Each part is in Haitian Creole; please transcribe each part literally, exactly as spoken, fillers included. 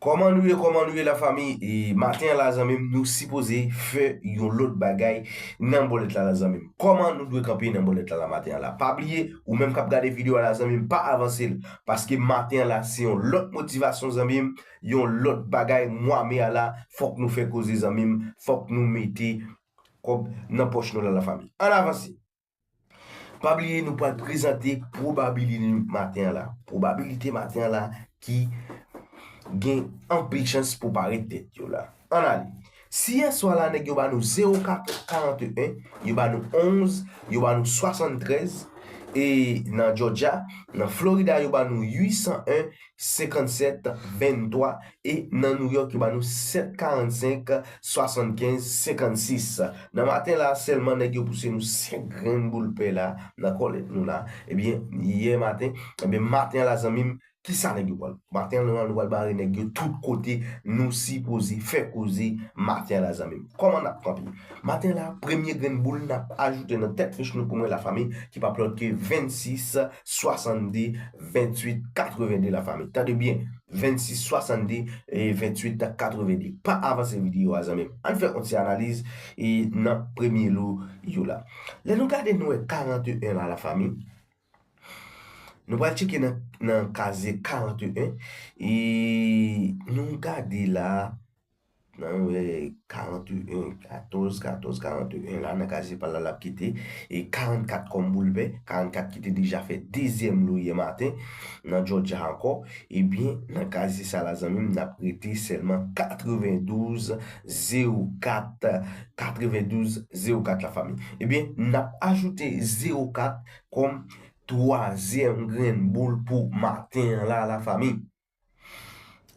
Kòman nou ye, kòman nou ye, lafanmi? E maten an la, zanmi m, nou sipoze fè yon lòt bagay nan bòlèt la, la, zanmi m. Kòman nou dwe kanpe nan bòlèt la, la, maten an la? Pa bliye, ou menm k ap gade videyo a la, zanmi m, pa avanse l. Paske maten an la, se yon lòt motivasyon, zanmi m, yon lòt bagay, mwa me a la, fòk nou fè koze, zanmi m, fòk nou mete kòb nan pòch nou la, lafanmi. Ann avanse. Pa bliye, nou pral prezante pwobabilite maten an la. Pwobabilite maten an la ki gen anpil chans pou parèt tèt yo la. Ann ale. Si yèswa la, nèg yo ba nou zewo kat karant e en, yo ba nou onz, yo ba nou swasanntrèz, e nan Georgia, nan Florida, yo ba nou uit san en, senkannsèt venntwa, e nan New York, yo ba nou sèt karannsenk, swasannkenz, senkannsis. Nan maten la, sèlman nèg yo pouse nou senk grenn boul pè la, nan kòlèt nou la. Ebyen, yè maten, ebyen, maten la, zanmi m, kisa nèg yo pral? Maten la, nou pral bare nèg yo tout kote, nou sipoze fè koze maten la, zanmi m. Kòman n ap kanpe? Maten la, premye grenn boul n ap ajoute nan tèt fich nou pou mwen, lafanmi, ki pa p lòt ke vennsis, swasannde, venntuit, katrevende, lafanmi. Tande byen, vennsis, swasannde, e venntuit, katrevende. Pa avanse videyo a, zanmi m. Ann fè yon ti analiz e nan premye lo yo la. Lè nou gade, nou wè karant e en la, lafanmi. Nou pral tcheke nan, nan kazye karant e en. E nou gade la, nan, e, karant e en, katòz, katòz, karant e en la, nan kazye pa l la, l ap kite, e karannkat kòm boul pè, karannkat ki te deja fè dezyèm lo yè maten, nan Georgia ankò, ebyen, nan kazye sa la, zanmi m, n ap rete sèlman katrevendouz, zewo kat, katrevendouz, zewo kat, lafanmi. Ebyen, n ap ajoute zewo kat kòm twazyèm grenn boul pou maten an la, lafanmi.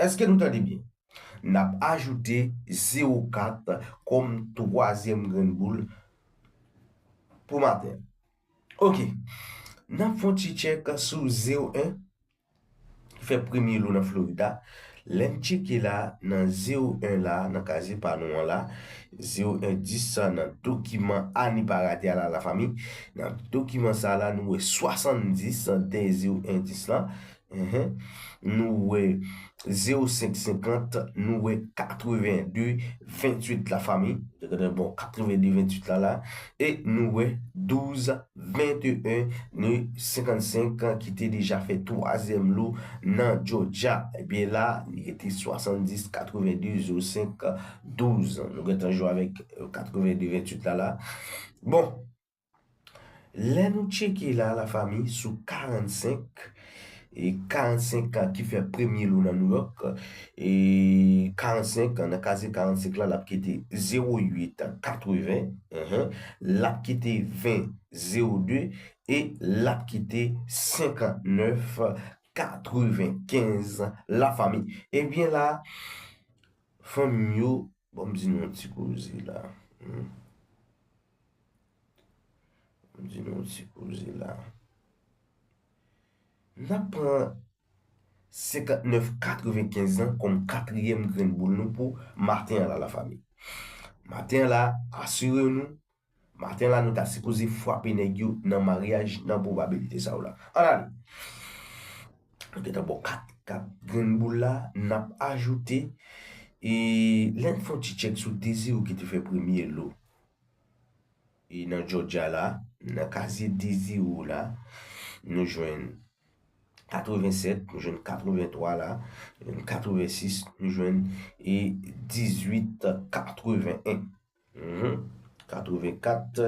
Èske nou tande byen? N ap ajoute zewo kat kòm twazyèm grenn boul pou maten an. Oke. N ap fè yon ti tchèk sou zewo en, ki fè premye lo nan Florida. Lè n tcheke la, nan zewo en la, nan kazye pa nou an la, zewo en dis sa, nan dokiman a ni pa rate a la, lafanmi. Nan dokiman sa la, nou wè swasanndis dèyè zewo en dis la. Enhen. Nou wè zewo senk senkant, nou wè katrevende venntuit, lafanmi. Bon, katrevende venntuit la, la. E nou wè douz venteyen, senkannsenk ki te deja fè twazyèm lo nan Georgia. Ebyen la, li rete swasanndis, katrevende, zewo senk, douz. Nou gentan jwe avèk, e, katrevende venntuit la, la. Bon, lè nou tcheke la, lafanmi, sou karannsenk, e karannsenk ki fè premye lo nan New York, e karannsenk, nan kazye karannsenk la, l ap kite zewo uit katreven, enhen, l ap kite ven zewo de, e l ap kite senkannèf katrevenkenz, lafanmi. Ebyen la, fanmi m yo, bon, m di nou yon ti koze la. Hmm. M di nou yon ti koze la. N ap pran senkannèf katrevenkenz lan kòm katriyèm grenn boul nou pou maten an la, lafanmi. Maten an la, asire nou, maten an la, nou ta sipoze frape nèg yo nan maryaj, nan pwobabilite sa yo la. Ann ale. Nou gentan ba w kat, kat grenn boul la, n ap ajoute, e lè n fè yon ti tchèk sou de zewo ki te fè premye lo. E nan Georgia la, nan kazye de zewo la, nou jwenn katrevensèt, nou jwenn katreventwa la, nou jwenn katrevensis, nou jwenn, e, dizuit katreven en. Mhm. Katrevenkat,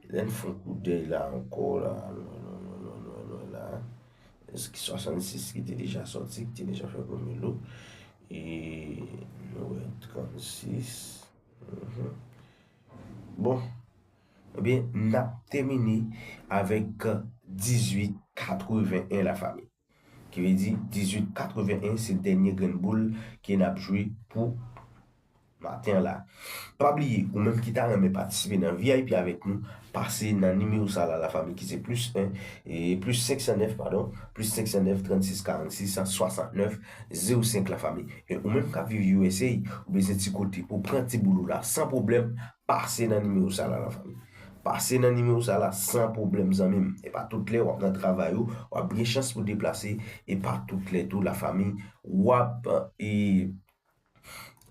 lè n fè yon koudèy la ankò la, lwen, lwen, lwen, lwen, lwen, lwen la. Èske swasannsis ki te deja sòti, ki te deja fè premye lo. E nou wè trannsis. Mhm. Bon. Ebyen, n ap tèmine avèk dizuit katreven en, lafanmi. Ki vle di dizuit katreven en se dènye grenn boul ke n ap jwe pou maten an la. Pa bliye, ou menm ki ta renmen patisipe nan V I P avèk nou, pase nan nimewo sa la, lafanmi, ki se plis en, e plis senk san nèf, padon, plis senk san nèf, trannsis, karannsis, swasantnèf, zewo senk, lafanmi. E ou menm k ap viv U S A, ou bezwen ti kote pou pran ti boul ou la san pwoblèm, pase nan nimewo sa la, lafanmi. Pase nan nimewo sa la san pwoblèm, zanmi m. E pa tout lè w ap nan travay ou, w ap gen chans pou deplase. E pa tout lè tou, lafanmi, w ap, e,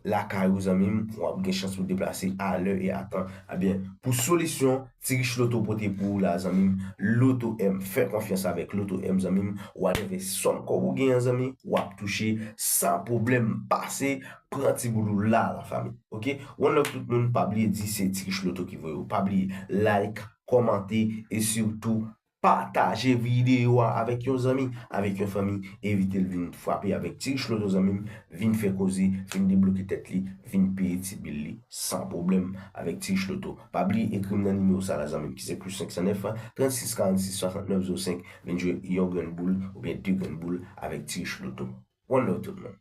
lakay ou, zanmi m, w ap gen chans pou deplase alè e atan. Ebyen, pou solisyon, Ti Rich Loto pote pou ou la, zanmi m. Loto M, fè konfyans avèk Loto M, zanmi m. Whatever sòm kòb ou genyen, zanmi, w ap touche san pwoblèm. Pase, pran ti boul ou la, lafanmi. Oke? One love tout moun, pa bliye di se Ti Rich Loto ki voye ou. Pa bliye like, kòmante e sitou pataje videyo a avèk yon zanmi, avèk yon fanmi. Evite l vin frape avèk Ti Rich Loto, zanmi m. Vin fè koze, vin debloke tèt li, vin peye ti bil li san pwoblèm avèk Ti Rich Loto. Pa bliye ekri m nan nimewo sa la, zanmi m, ki se plis senk san nèf, trannsis karannsis swasantnèf zewo senk. Vin jwe yon grenn boul oubyen de grenn boul avèk Ti Rich Loto. One love tout moun.